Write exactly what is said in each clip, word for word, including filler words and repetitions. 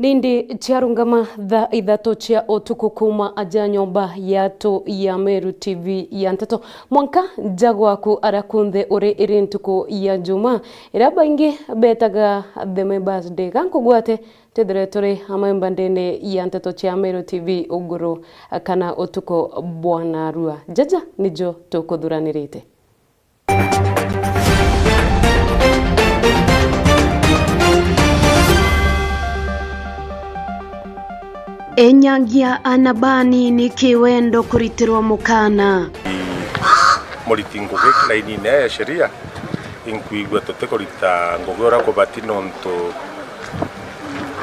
Indi ciarungama thaa ithatu cia utuku kuuma aja nyomba yatu ya Meru T V ya nteto, mwanka nja gwaku ara kunthe uri iri ntuku ya Juma, iria baingi betaga the members day. Ga nkugwate twithire turi amwe mbandene ya nteto cia Meru T V uguru kana utuku bwa narua. Jaja nijo tukuthuranirite. Enyangia ana banini kiwendo kuritirwa mukana. Muriti ngugi lainine ya sheria, inkwigua tutikurita ngugi uria kubati nontu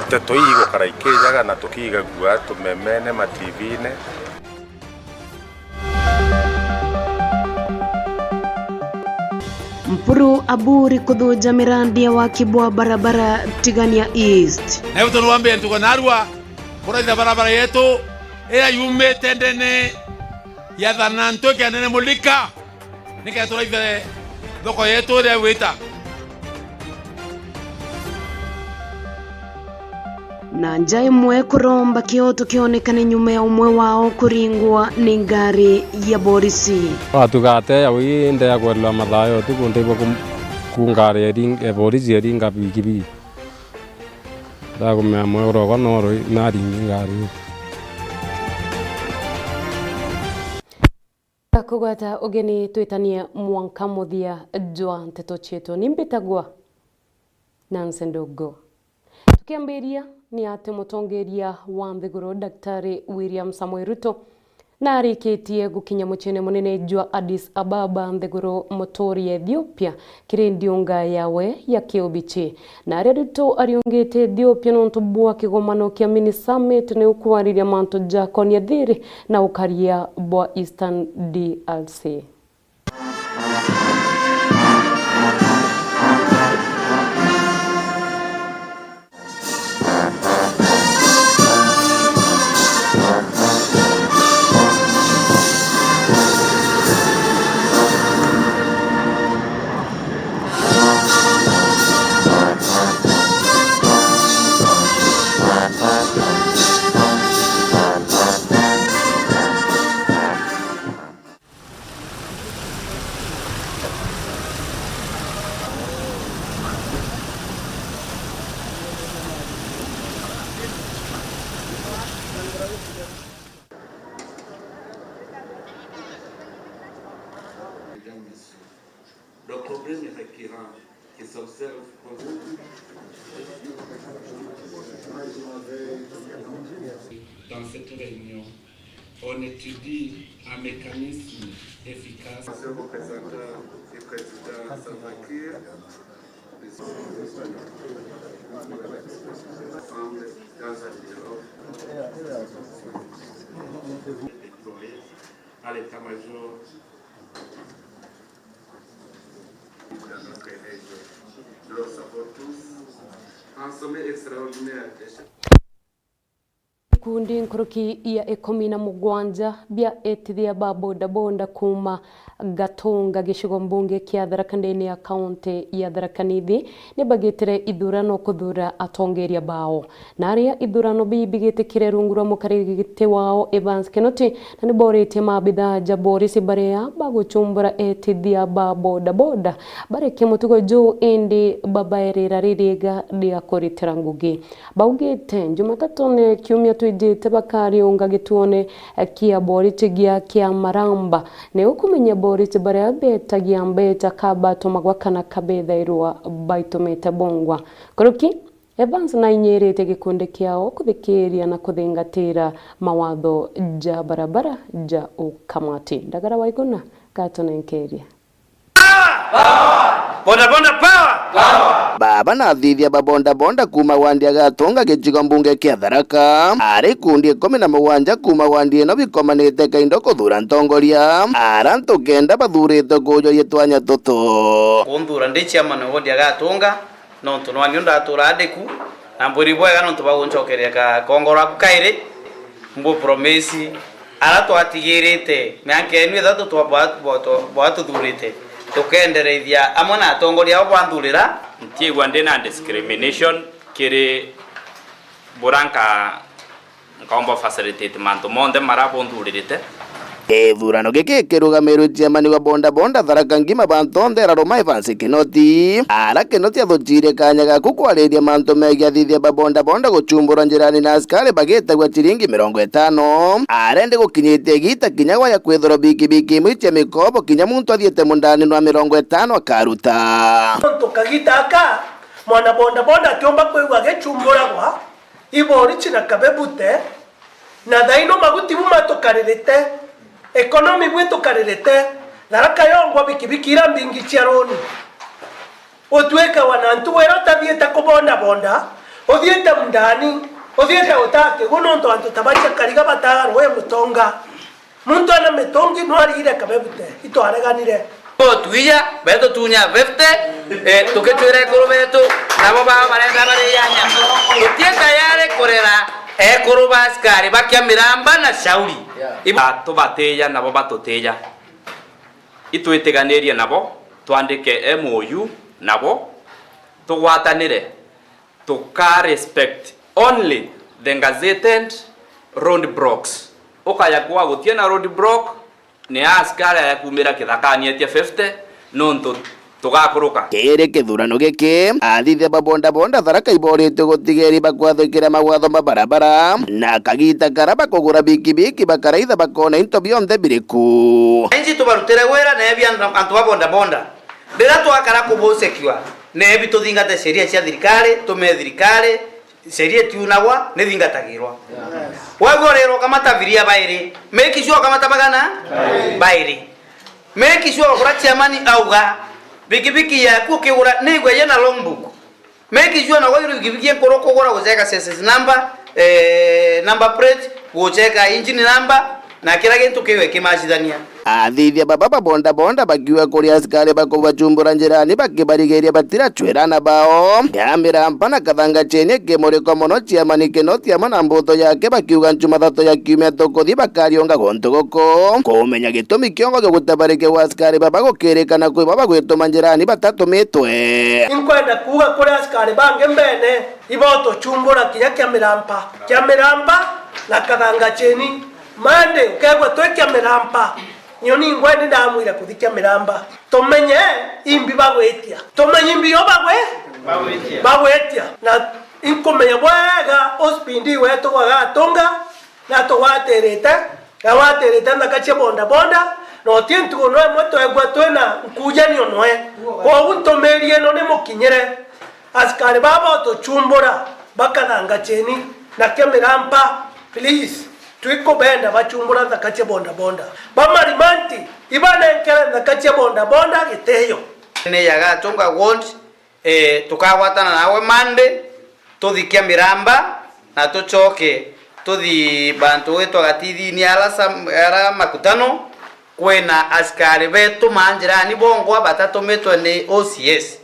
nteto ii igukara ikijaga na tukigagua tumemene ma T V-ine. Mpuru Aburi kuthuja mirandi ya waki bwa barabara Tigania East. Na tondu wambia ntugo narua kuraitha barabara yetu iria yumite ndene ya Thanantu ikienda ndene Mulika. Nike turaithe thoko yetu iria igwita. Na nja imwe kuromba kioto kionekane nyuma ya umwe wao kuringwa ni ngari ya borisi. Watuga ate ya wi nde ya kwerela mathaa ya utuku, ndeigua ku, ku ngari ya ring, ya borisi ya ringa bigibigi. Ndakumea mwe urogwa no rwi, naringi ngari iyo. Kugwata ugeni, twitanie mwanka muthia jwa nteto cietu. Ni mbitagwa Nancy Ndogo. Tukiambiria ni ati mutongeria wa nthiguru Daktari William Samoei Ruto narikitie gukinya muciine munene jwa Addis Ababa, nthiguru muturi ya Ethiopia, kiri ndiunga yawe ya kiubichi. Na aria Ruto ariungite Ethiopia nontu bwa kigomano kia mini summit, ni ukwariria mantu jakonie thiri na ukaria bwa Eastern D R C. Le problème récurrent qui s'observe dans cette réunion, on étudie un mécanisme efficace. Monsieur le représentant du président Salva Kiir, ensemble dans un dialogue à l'état-major dans notre région. Nous le savons tous, un sommet extraordinaire de Ikundi nkuruki ya ikumi na mugwanja bia etithia ba bodaboda kuuma Gatunga, gicigo mbunge kia Tharaka ndene ya kaunti ya Tharaka Nithi, ni bagitire ithurano kuthura atongeria bao. Na aria ithurano biu bigitikire rungu rwa mukariri giti wao Evans Kinoti, na ni boritie maabithaa ja borisi baria bagucumbura etithia ba bodaboda bareke mutugo juu, indi babaerera ririega ria kuritira ngugi. Baugite Jumatatu ni kiumia twijite bakariunga gituone kia borisi gia kia Maramba, ni ukumenya borisi baria betagia mbeca ka batumagwa kana ka bethairwa baitumite bungwa. Kuruki, Evans nainyiritie gikundi kiao kuthikiria na kuthingatira mawatho ja barabara ja ukamati. Ndagara Waiguna gatunenkeria. Boda boda power! Baba na athithia ba boda boda kuuma wandi ya Gatunga gicigo mbunge kia Tharaka, ari ikundi ikumi na mugwanja kuuma wandi ino bikomanite kaindo kuthura ntongoria, ara antu kenda bathuritwe kuujwa gitwanya tutu. Kunthura ndi chairman wa ward ya Gatunga, nontu nwa niu ndaturaa ndiku, na mbwiri bwega nontu bwa guncokeria ka-, kongoro aku kairi, mbu promise ara twatigirite mianka inu ithatu twa-, bwa-, bwa-, twa-, bwatuthurite, tukendereithia amwe na atongoria abo bwanthurira. Ntiigua ndi na discrimination kiri bura nka-, nkaumba facilitate mantu monthe mara bunthuririte. Githurano giki kirugamirwe chairman wa boda boda Tharaka Ngima bantu onthe araruma Evans Kinoti. Ara Kinoti athuchire kanya gaku kwariria mantu megie athithia ba boda boda guchumbura njirani na askari bagitagwa chiringi mirongo itano. Arende gukinyitie igita kinya gwa ya kwithirwa bikibiki imwe cia mikobo kinya muntu athiite mundani nwa mirongo itano akaruta. Nontu kagita aka, mwana boda boda atiumba kwigua agichumburagwa, ibo original kabebute, na thaino maguti bu matukaririte, economy bu itukaririte, Tharaka yongwa bikibiki ira mbingi cia roni. Utwikawa na ntugu iria utathiite kubonda bonda, uthiite mundani, uthiite utaa kigu nontu antu ta bacia Kariga bataa ruuji Mutonga. Muntu ena mitungi no arigire kabebute, itwareganire. Bo tuija, betu tunya fifty, eh, tukitwira ekuru betu, nabo bao barenda bariya nyama. Tutie tayari kurera ekuru ba askari ba Kiamiramba na Shauri. Ibo- Ah, tubatija, nabo batutija. Itwitiganirie nabo, twandike M O U nabo, tugwatanire. Tuka respect only the gazetted road blocks. Ukaya kwa gutie na road block, ni askari aya kumira kithakani etia fifty, nontu tugakuruka. Kiri kithurano giki, athithia ba boda boda Tharaka iboritwe gutigeri bakwathukira mawatho ma barabara, na kagita kara bakugura bikibiki bakaraitha bakona into bionthe biriku. Inji tubarutire wira na ebi antu, antu ba boda boda. Riria twakara kubucekiwa, nebi tuthingate sheria cia thirikari, tume thirikari, sheria itiunagwa, nithingatagirwa. Wagua urirwa ukamata abiria bairi, make sure ukamata bagana? Bairi. Make sure ugura chairman auga, bikibiki yaku ukigura, niigua yina logbook. Make sure na waigure bikibiki nkuru kugura gucheka chassis number, eh, number plate, gucheka engine number, na kira gintu kiwe kimacithania. Athithia baba ba boda boda bakiuga kuri askari bakubachumbura njirani bakibarigiria batirachwirana bao. Kiamiramba na Kathanga cheni kimuriko mono chairman Kinoti amwe na mbuto yake bakiuga nchumathatu ya kiumia tukuthi bakariunga guntu guku. Kumenya gitumi kiongo gia gutabarikia gwa askari baba gukirikana kwi baba gwituma njirani batatumitwe. Inkwenda kuuga kuri askari bangi mbene, ibo tuchumbura kinya Kiamiramba. Kiamiramba na Kathanga cheni. Mande, ukegwa twi Kiamiramba. Nio ningwa ni ndamwira kuthi Kiamiramba. Tumenye imbi bagwitia. Tumenye imbi yo bagwi-, bagwitia. Na inkumenya bwega uspindi wetu gwagatunga, na tugwatirite, na gwatirite nthaka cia boda boda, na uti ntugo no imwe twegua twina nkujanio noe. Kwogu ntumirie ino ni mukinyire. Askari baba utuchumbura, ba Kathanga cheni, na Kiamiramba, please, twikubenda bachumbura nthaka cia boda boda. Ba Marimanti, ibanenkere nthaka cia boda boda gitio. Ni yagatunga ward, eh, tukagwatana nawe Monday, tuthi Kiamiramba, na tucoke tuthi bantu gwitwa Gatithini ara sam-, ara Makutano, kwina askari betu manjirani bongwa batatumitwe ni O C S.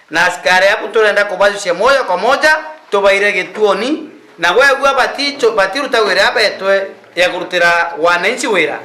Na askari abu turenda kubajucia moja kwa moja, tubaire gituoni, na gwegua baticho-, batiruta wira betwe ya kurutira wananchi wira.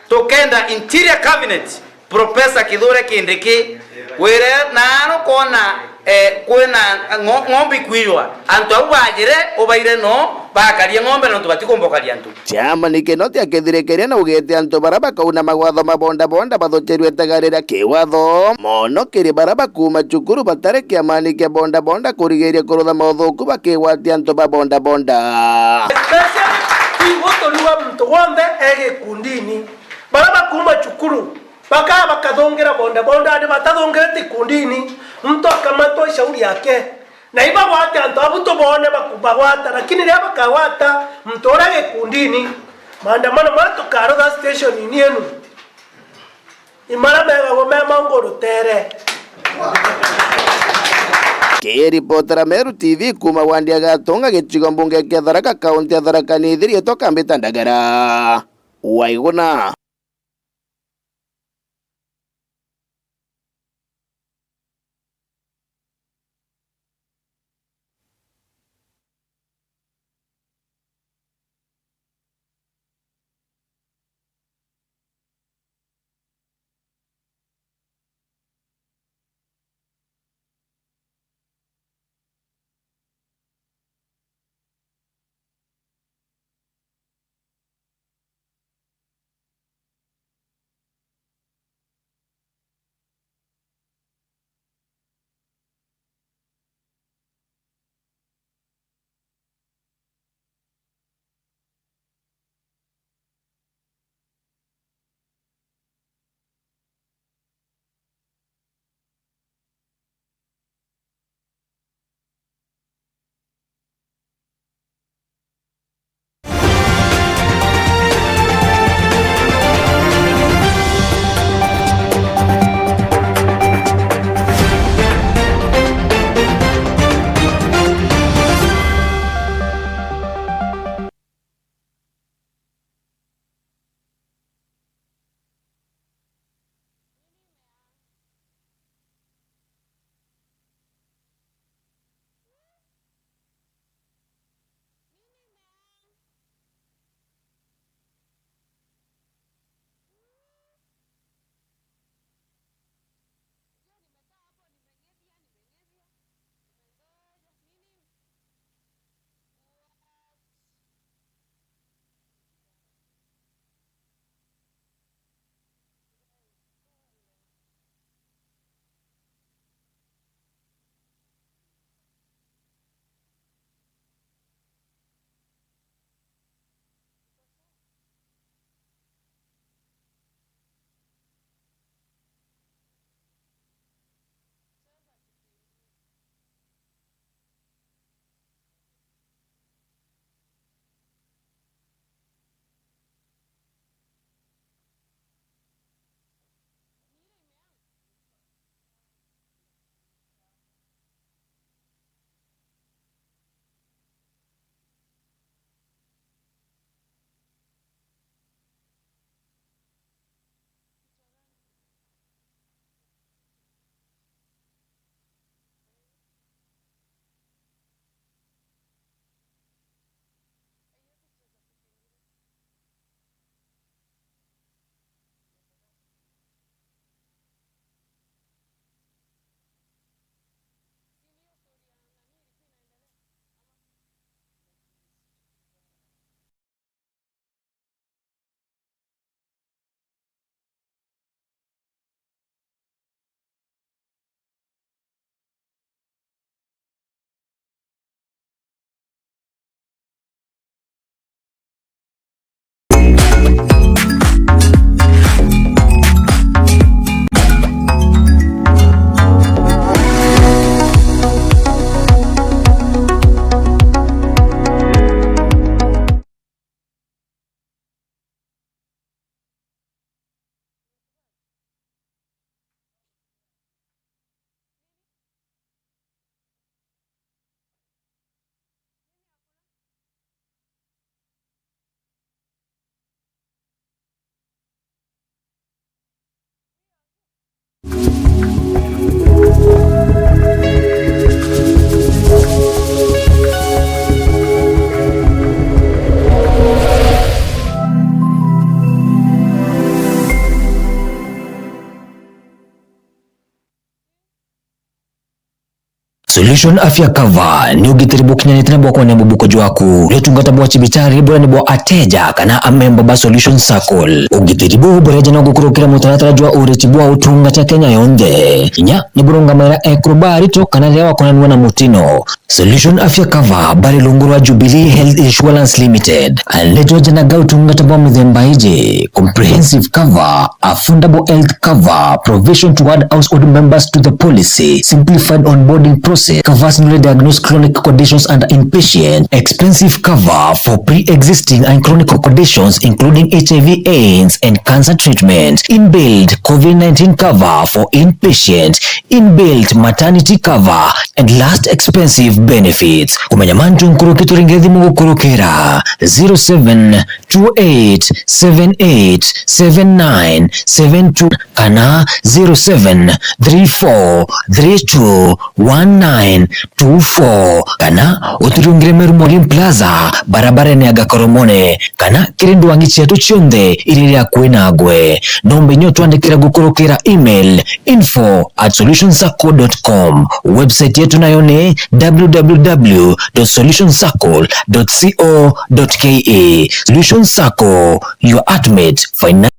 Tukenda Interior Cabinet, Professor Kithure Kindiki, wire naaro kwona, eh, kwina ng'o-, ng'ombe ikwiywa, antu au bajire ubaire no bakarie ng'ombe nontu batikumbokaria antu. Chairman Kinoti akithirikiria na ugite antu bara bakauna mawatho ma boda boda bathuchirue itega riria kiwatho, mono kiri bara bakuuma cukuru batari kiamani kia boda boda kurigiria kurutha mauthuku bakigwatia antu ba boda boda. Especially, tiguturiwa muntu wonthe e gikundini. Bara bakuuma cukuru, bakaa bakathungira boda boda, ni batathungirite ikundini, muntu akamatwa shauri yake. Na ibagwate antu abu tuboone bakubagwata, lakini riria bakagwata muntu uria gikundini, maandamano mara tukarutha station-ini yenu, imara megagwo me maungu rutere. Kiripotera Meru T V kuuma wandi ya Gatunga, gicigo mbunge kia Tharaka, kaunti ya Tharaka Nithi, riitwa Kambita Ndagara. Waiguna. Solution Afya Cover ni ugitiri bukinyanite na bwa kwania mubuko jwaku. Ni utungata bwa cibitari buria ni bwa ateja kana amemba ba Solution Circle. Ugitiri buu bureja na gukurukira mutaratara jwa uriti bwa utungata Kenya yonthe. Kinya ni burungamaira ekuru ba arito kana riria wakonanua na mutino. Solution Afya Cover bari rungu rwa Jubilee Health Insurance Limited. Aletwa janaga utungata bwa mithemba iji: comprehensive cover, affordable health cover, provision toward household members to the policy, simplified onboarding process, covers newly diagnosed chronic conditions under inpatient, expensive cover for pre-existing and chronic conditions including H I V AIDS and cancer treatment, inbuilt COVID nineteen cover for inpatient, inbuilt maternity cover and last expensive benefits. Kumenya mantu nkuruki turinge thimu gukurukira zero seven two eight seven eight seven nine seven two kana zero seven three four three two one nine two four kana uturiungire Meru Molim Plaza barabarene ya Gakoromone kana kiri ndwangi cietu cionthe iria iri akui nagwe. Nomba inya utwandikire gukurukira email info at solution circle dot com. Website yetu nayo ni www dot solution circle dot co dot ke. Solution Circle, your ultimate finance.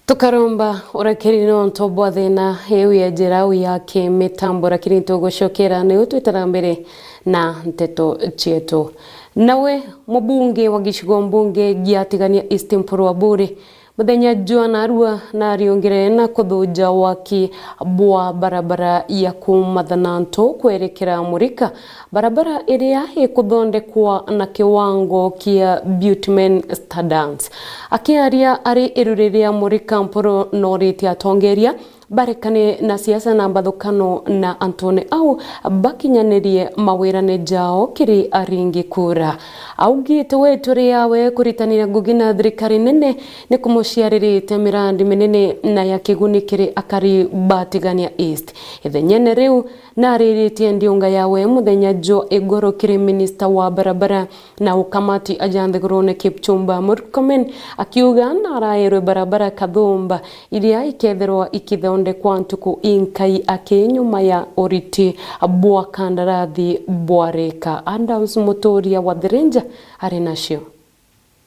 Tukaromba urekeri nontu bwa thina iu ya njira au ya kimitambo, lakini tugucokera niu twitara mbere na nteto cietu. Nawe mubunge wa gicigo mbunge gia Tigania East Mpuru Aburi, muthenya jwa narua nariungire na kuthuja waki bwa barabara ya kuuma Thanantu kwerekera Murika, barabara iria ikuthondekwa na kiwango kia bitumen standards. Akiaria ari iruri ria Murika Mpuru noritie atongeria barekane na siasa na mbathukano na antune au bakinyanirie mawirane jao kiri aringi kura. Augite we turi yawe kuritanira ngugi na thirikari nene ni kumuciaririte mirandi minene na ya kiguni kiri akari ba Tigania East. Ithenyene riu, nariritie ndiunga yawe muthenya jwa igoro kiri minista wa barabara na ukamati aja nthigurune Kipchumba Murkomen, akiuga naraerwe barabara kathumba iria ikethirwa ikithondekwa ntuku inkai aki nyuma ya uriti bwa kandarathi bwa rika. Adams Muturia wa Thirinja ari nacio.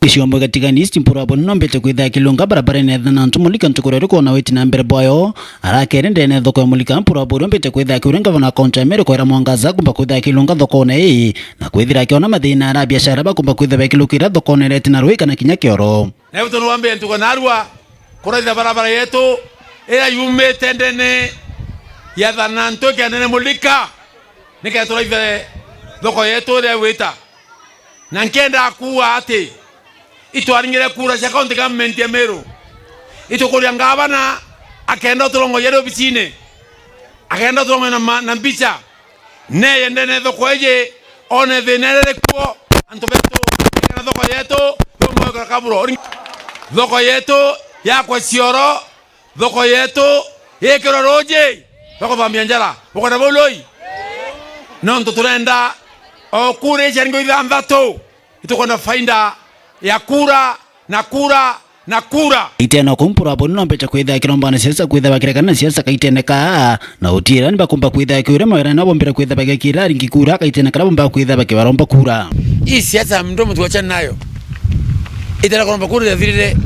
Gicigo mbunge gia Tigania East Mpuru Aburi nombite kwithia akilunga barabarene ya Thanantu Mulika ntuku ria rukona witi na mbere bwayo. Arakere ndene thoko ya Mulika Mpuru Aburi ombite kwithia akiuria ngavana wa kaunti ya Meru Kawira Mwangaza kumba kwithia akilunga thokone ii na kwithira akiona mathina ara biashara bakumba kwithia bakilukira thokone ireti na rui kana kinya kioro. Na riu tunwambie ntuku narua kuraithia barabara yetu iria yumite ndene ya Thanantu ikia ndene Mulika, nikenda turaithie thoko yetu iria igwita. Na nkenda kuuga ati itwaringire kura cia county government ya Meru, itukuria ngavana akenda uturongoria ari obicine, akenda uturongoria na ma-, na mbica, neye ndene thoko iji, one thina iria iri kuo, antu betu, na thoko yetu, yomwe kaburo. Thoko yetu yakwa cioro, thoko yetu yikirwe ruuji rwa kuthamia njara. Bukwenda buu lui? Nontu turenda o kura iciaringo ithanthatu, itukwenda faida ya kura na kura na kura. Itene o kuu Mpuru Aburi no mbecha kwithira kiromba na siasa kwithira bakirekana na siasa kaitene kaa, na utiira ni bakumba kwithira kiuria mawira no bombire kwithira bagekira aringi kura kaitene kara bomba kwithira bakibaromba kura. Hii siasa ya mdomo tuachane nayo. Itara kuromba kura irathirire.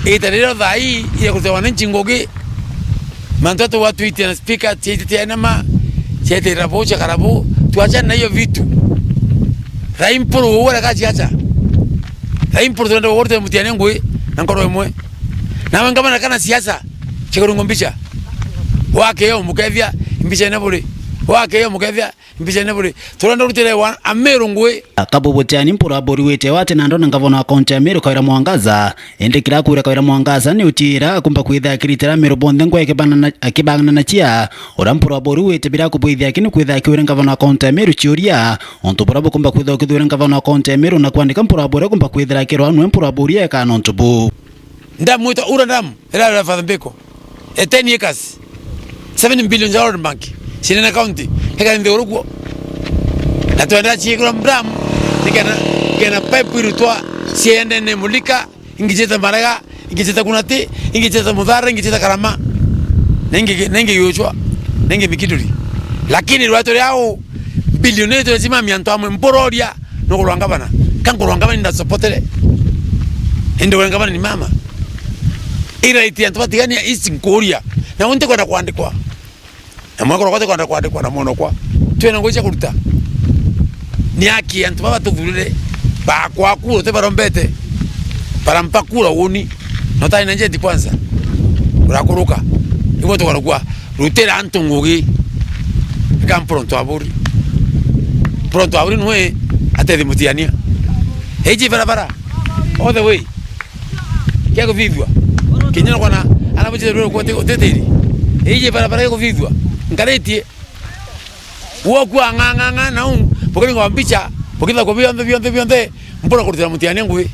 Itara riro thaa hii ya kuruta wananchi ngugi. Mantu atu watu itia na speaker, tia iti tia enema, tia iti rabu, cia karabu. Tuachane na hiyo vitu. Rai Mpuru uwe reka siasa. Rai Mpuru turenda uwe rute Mutiani ngui na nkoro imwe. Nawe ngavana kana siasa, chikurungo mbicha. Wake yo mukethia, mbicha ine buri. Wake yo mukethia, mbicha ine buri. Turenda urutire wa Ameru ngui. Kabubu Tiani Mpuru Aburi wite wati na ndona ngavana wa kaunti ya Meru Kawira Mwangaza. Indi kira kwira Kawira Mwangaza ni utiira akumba kwithira akiritira Ameru bonthe ngui akibana na, akibana na chia. Ura Mpuru Aburi wite bira kubwithia kini kwithira kiwira ngavana wa kaunti ya Meru chiuria. Untu bura bukumba kwithira ukithuura ngavana wa kaunti ya Meru na kwandika Mpuru Aburi akumba kwithira akirwa nwe Mpuru Aburi eka nontu bu. Ndamwita ura ndamu. Ira ya Father Mbiko, ya ten acres, seven billion ya World Bank, ciina na county, eka nthiguru kuo. Na twenda ciikirwa dam, nikena, kena pipe irutwa, ciende ne mulika, ingi ciita Marega, ingi ciita Kunati, ingi ciita Muthara, ingi ciita Karama, na ingi, na ingi Giuchwa, na ingi Mikinduri. Lakini rwatu riao, billion itu lazima miantu amwe mburoria, nukurwa ngavana. Ka nkurwa ngavana indasopotere. Indi we ngavana ni mama. Ira iti antu batigania isi nkuria. Na unti kwenda kwandikwa. Na mwekoro kwate kwenda kwandikwa na mwono kwa. Twina ngugi cia kuruta. Ni aki antu baba tuthurire. Bakwa kura utibarombete. Barampa kura uni. No tari na njeti kwanza. Urakuruka. Igwe tukarukwa. Rutira antu ngugi. Ika Mpuru Aburi. Mpuru Aburi nwe atethi Mutiania. Eiji barabara. All the way. Kia kuthithua. Kinya kwana, ana mujite rwe kwa uteteri. Eiji barabara kia kuthithua. Nkaritie. Woku ang'ang'ang'a na u, bukiri ngwa mbicha, bukitha kwa bionthe, bionthe, bionthe, Mpuru kurutira Mutiania ngugi.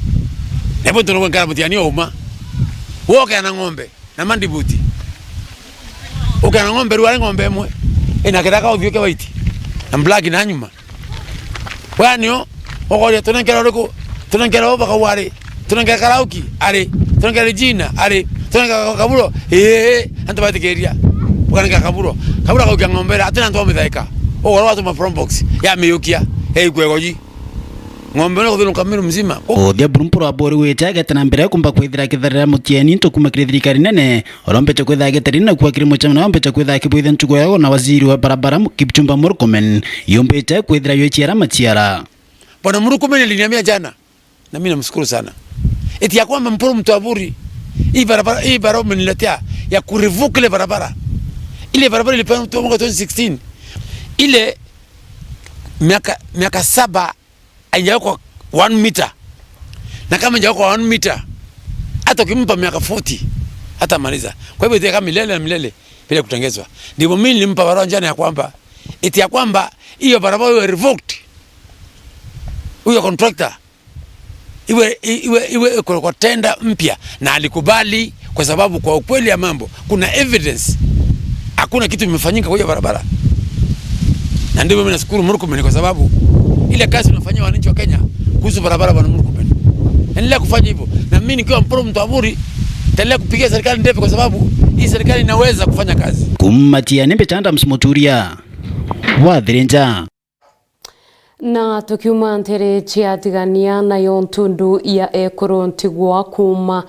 Nebo ntu nugwe nkara Mutiania uma. Woke na ng'ombe. Na mandibuti. Ukena ng'ombe rwari ng'ombe imwe. Ina kithaka uthio kia white. Na black na nyuma. Bwanio, ukoria tunenkera uriku? Tunenkera u bakau ari. Tunenkera Karauki ari. Tunenkera Regina ari. Tunenkera Kaburo. Ee, antu batikiria. Bukanenkera Kaburo. Kaburo akaukia ng'ombe ira. Atina antu bamithaika. Ugoro watu ma probox. Ya miyukia. Ya ikwegoji. Ng'ombe ino kuthiruka Meru mzima. Uthia buru Mpuru Aburi wite agete na mbere kumba kwithira akitharira Mutiani ntu kuma kiri thirikari nene. Urombete kwithira agitari na kuwa kiri mucemano, urombete kwithira akibwithia ntugo yao na waziri wa barabara Kipchumba Murkomen. Yumbite kwithira yo ichiara machiara. Bwana Murkomen aliniambia jana, na mimi namshukuru sana. Eti ya kwamba Mpuru Aburi, hii barabara, hii barabara umeniletea ya kurevoke ile barabara. Ile barabara ilipeanwa mwaka twenty sixteen. Ile miaka, miaka saba haijawekwa one meter. Na kama haijawekwa one meter, hata ukimpa miaka forty, hatamaliza. Kwa hivyo itakaa milele na milele bila kutengezwa. Ndivyo mimi nilimpa barua jana ya kwamba, eti ya kwamba hiyo barabara iwe revoked. Huyo contractor iwe, iwe, iwe kwa tenda mpya, na alikubali kwa sababu kwa ukweli ya mambo, kuna evidence. Hakuna kitu imefanyika kwa hiyo barabara. Na ndivyo mimi nashukuru Murkomen kwa sababu ile kazi unafanyia wananchi wa Kenya kuhusu barabara, bwana Murkomen. Endelea kufanya hivyo. Na mimi nikiwa Mpuru Aburi, nitaendelea kupigia serikali ndebe kwa sababu hii serikali inaweza kufanya kazi. Kumatia ni Mbitanda Msimuturia. Wathirinja. Na tukiuma ntere cia Tigania, nayo ntundu ya ekuru ntigwa kuuma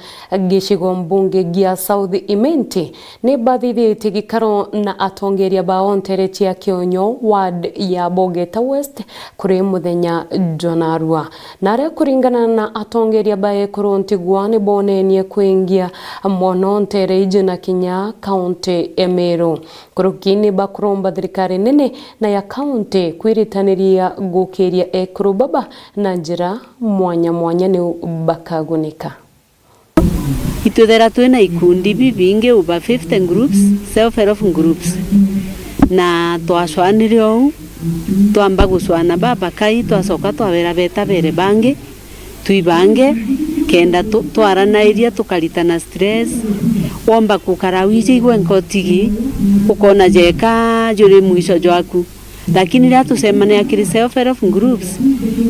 gicigo mbunge gia South Imenti, ni bathithitie gikaro na atongeria bao ntere cia Kionyo, ward ya Bogeta West, kuri muthenya jwa narua. Na aria kuringana na atongeria ba ekuru ntigwa ni bonenie kwingia mono ntere iji na kinya kaunti ya Meru. Nkuruki ni bakuromba thirikari nene na ya kaunti kwiritaniria gukiria ekuru baba na njira mwanya mwanya niu bakagunika. Itwithira twina ikundi bibingi, over fifty groups, self help groups, na twacwanire ou, twamba gucwana babakai, twacoka twabera betabere bangi, twibange, Kenda tu-, twaranairia tukaritana stress, womba kukara wiji igwe nkotigi, ukona jeka juri mwisho jwaku. Lakini riria tucemania kiri self help groups,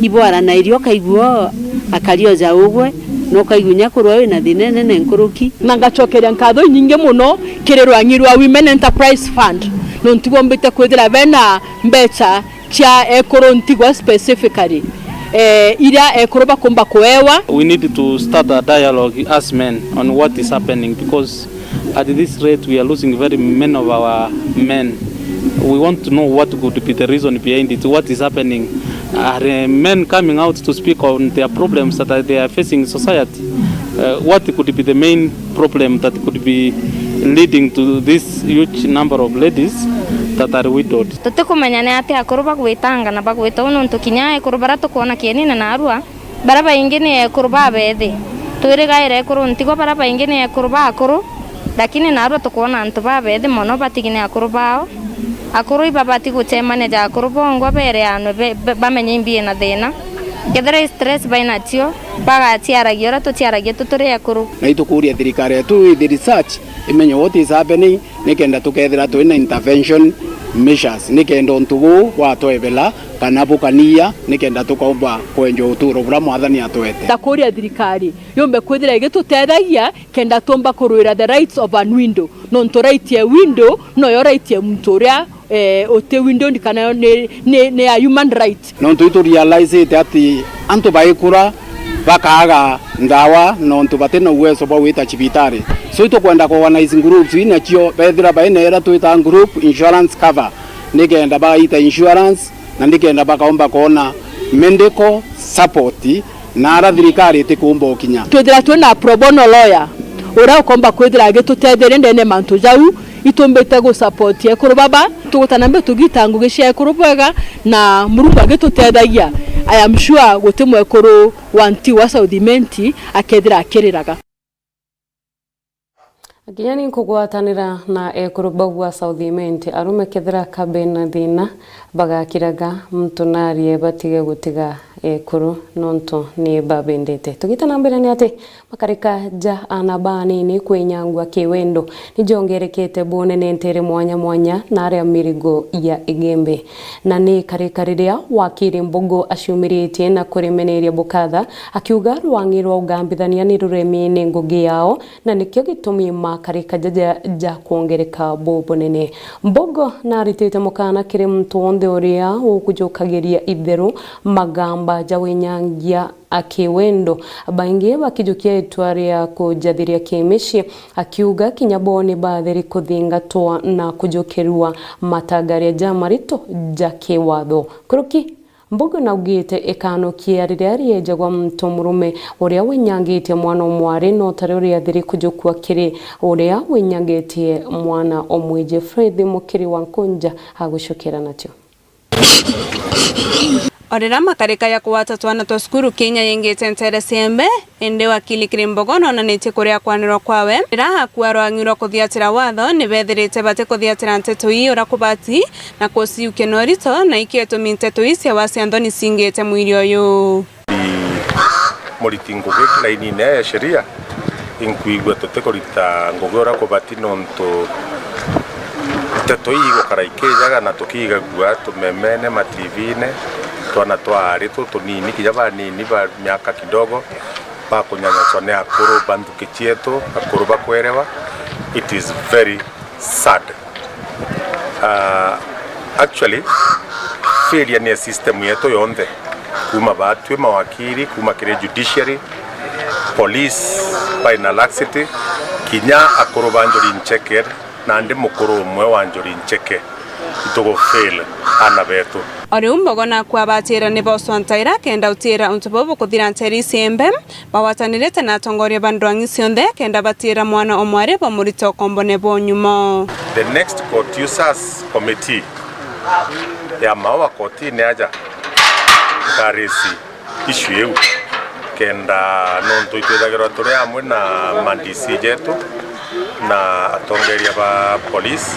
ibwaranairia ukaigua akari o ja ugwe, na ukaigua inya kurwa wina thina inene nkuruki. Na ngacokeria nkatho inyingi muno kiri rwangi rwa Women Enterprise Fund, nontu bombite kwithira bena mbeca cia ekuru ntigwa specifically, eh, iria ekuru bakumba kuewa. We need to start a dialogue as men on what is happening, because at this rate we are losing very many of our men. We want to know what could be the reason behind it, what is happening. Are men coming out to speak on their problems that are, they are facing in society? Uh, what could be the main problem that could be leading to this huge number of ladies that are widowed? Tutikumenya ni atia akuru bagwitanga na bagwita uu, nontu kinya ekuru baria tukwona kienine naarua, baria baingi ni ekuru babethi. Twirigaire ekuru ntigwa, baria baingi ni ekuru bakuru, lakini naarua tukwona antu babethi mono batigi ni akuru bao. Akuru ibabati gucemania ja akuru bongwa bereanwe be-, be-, bamenye imbi ina thina. Kethira i stress bainacio, bagaciaragia uria tuciaragia tu turi akuru. Na itukuria thirikari yetu ithi research, imenye what is happening, nikenda tukethira twina intervention measures, nikenda untu buu bwatwebela kana bukania, nikenda tukaumba kwenja uturo buria Mwathani atwete. Ndakuria thirikari yumbe kwithira igitutethagia kenda tuumba kurwira the rights of an widow, nontu right ya widow noyo right ya muntu uria, eh, uti widowed kana ni, ni, ni a human right. Nontu itu realize ati antu baikura bakaaga ndawa nontu batina uwezo bwa gwita cibitari. So itukwenda ku organize groups ii nacio bethira baina iria twita group insurance cover, nikenda baita insurance na nikenda bakaumba kwona medical support na ara thirikari itikumba ukinya. Twithira twina pro bono lawyer uria ukomba kwithira agitutetheria ndene mantu jau, itumbite gu support ekuru baba, tugutana mbe tugita ngugi cia ekuru bwega, na Murungu agitutethagia, I am sure guti mwekuru wa nti wa South Imenti akethira akiriraga. Kinya ni nkugwatanira na ekuru bau ba South Imenti, arume kethira ka bena thina, bagakiraga muntu narie batige gutiga ekuru, nontu ni babendete. Tugita na mbere ni ati, makarika ja ana banini kwinyangua kiwendo nijongerekete bunene ntere mwanya mwanya na aria mirigo ya Igembe. Na ni karika riria wakiri Mbogo aciumiritie na kurimeneria bukatha, akiuga rwang'i rwa ugambithania ni ruremi ni ngugi yao, na nikio gitumi makarika jaja ja kwongereka bubunene. Mbogo naritite mukana kiri muntu wonthe uria ukujukagiria itheru magamba ja winyangia a kiwendo, baingi bakijukia itua ria kujathiria kimicii, akiuga kinya bo ni batheri kuthingatwa na kujukirua matagaria ja marito ja kiwatho. Nkuruki, Mbugu naugite ikanokia riria riejagwa muntu murume uria winyangitie mwana o mwari, no tari uria athiri kujukua kiri uria winyangitie mwana o mwiji. Fred Mukiri wa Nkunja agucokera natio. O riria makarika ya kugwata twana twa cukuru kinya yingite ntere ciembe, indi wakili kiri Mbogo nonanitie kuria kwanirwa kwawe riria akua rwang'i rwa kuthiatira watho ni bethirite bati kuthiatira nteto ii uria kubati, na kuciukia na urito, na ikio itumi nteto ii ciawa cia nthoni cingite mwiri uyu. Muriti ngugi lainine ya sheria, inkwigua tutikurita ngugi uria kubati nontu nteto ii igukara ikijaga na tukigagua tumemene mativine, twana twa ari tu tunini, kinya banini ba miaka kidogo, bakunyanyaswa ni akuru ba nthuki cietu, akuru bakwerewa. It is very sad. Ah, actually, failure ni ya system yetu yonthe, kuma batwi mawakiri, kuma kiri judiciary, police, by na laxity, kinya akuru ba Njuri Ncheke, nandi mukuru umwe wa Njuri Ncheke, itugu fail ana betu. O riu Mbogo naku abatira ni boswa ntaira kenda utira untu buu bukuthira ncheri ciembe, bagwatanirite na atongoria ba ndwang'i cionthe kenda batira mwana o mwari bamurite ukombone bwa unyumo. The next court users committee ya maua kotini aja nkarisi issue iu, kenda nontu itwithagirwa turi amwe na ma D C jetu na atongeria ba police,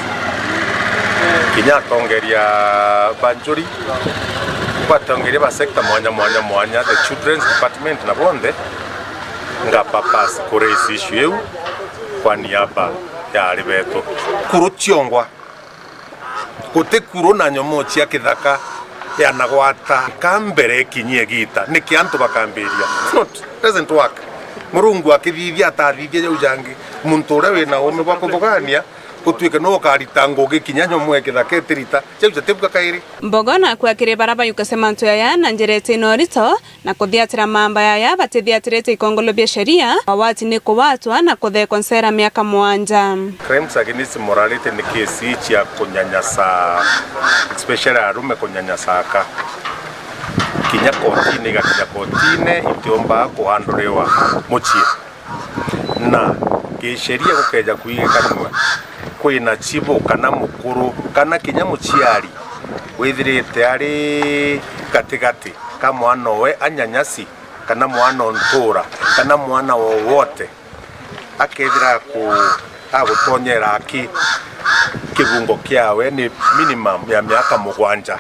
kinya atongeria ba njuri, kwa atongeria ba sector mwanya mwanya mwanya, the children's department na bonthe, Nga purpose ku raise issue iu kwa niaba ya ari betu. Kuru ciongwa. Guti kuru na nyomo cia kithaka yanagwata ka mbere ikinyie giita, niki antu bakambiria? It's not, doesn't work. Murungu akithithia, atathithia jau jangi, muntu uria wina ume bwa kuthugania, gutuike no ukarita ngugi kinya nyomo ya kithaka itirita, jau jatibua kairi. Mbogo na akua kiri bara bayukase mantu yaya na njira itina urito, na kuthiatira mamba yaya batithiatirite ikongolo bia sheria, mawati ni kuwatwa na kuthekwa ncera miaka mwanja. Crimes against morality ni kesi cia kunyanyasa, especially arume kunyanyasa aka. Kinya kotine, igakinya kotine, itiumba kuhanduriwa mucii. Na gisheria gukeja kuigikanua kwina chibu kana mukuru kana kinya muciari withirite ari gatigati ka mwana owe anyanyasi kana mwana o ntura kana mwana wowote, akethira aku-, agutonyera aki, kibungo kiawe ni minimum ya miaka mugwanja.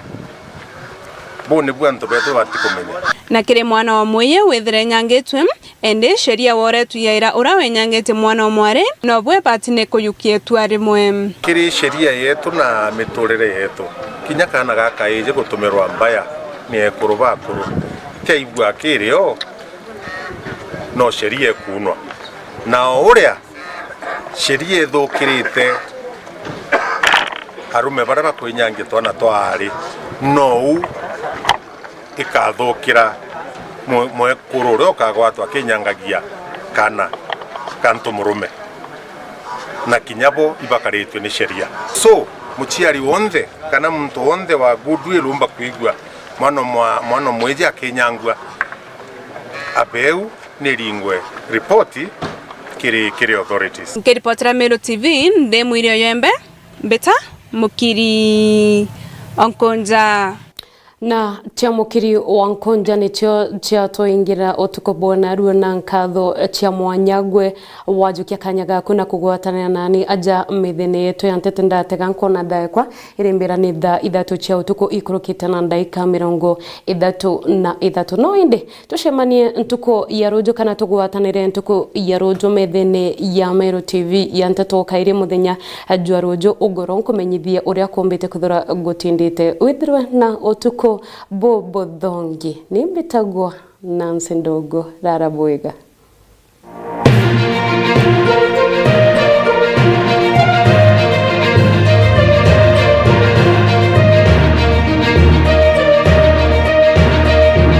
Buu nibu antu betu batikumenya. Na kiri mwana wa mwii withire enyangitue, indi sheria woretu yaira uria wenyangitie mwana wa mwari, nobwe bati ni kuyukia itua rimwe. Kiri sheria yetu na miturire yetu, kinya kaana gakaiji gutumirwa mbaya ni ekuru bakuru, tiaigua kiri o, no sheria ikunwa. Na o uria sheria ithukirite arume baria bakwinyangia twana twa aari, nou ikathukira mwe-, mwekuru uria ukagwatwa akinyangagia kaana ka ntu murume. Na kinya bo ibakaritue ni sheria. So, muciari wonthe kana muntu wonthe wa goodwill umba kwigua mwana mwa-, mwana mwiji akinyangua, abeu niringwe ripoti kiri, kiri authorities. Nkiripotera Meru T V, ndi Mwiri Oyembe, mbita Mukiri Onkonja. Na cia Mukiri wa Nkonja nicio ciatwaingira utuku bwa naruo na nkatho cia mwanya gwe wajukia kanya gaku na kugwatanira nani aja mithene yetu ya ntete ndatega nkona ndaekwa irimbira ni thaa ithatu cia utuku ikurukite na ndaika mirongo ithatu na ithatu. No indi tucemanie ntuku ya ruju kana tugwatanire ntuku ya ruju methene ya Meru T V ya nteto kairi muthenya jwa ruju ugoro nkumenyithie uria kumbite kwithirwa gutindite. Withirwe na utuku bubuthongi. Ni mbitagwa Nancy Ndogo. Rara bwega.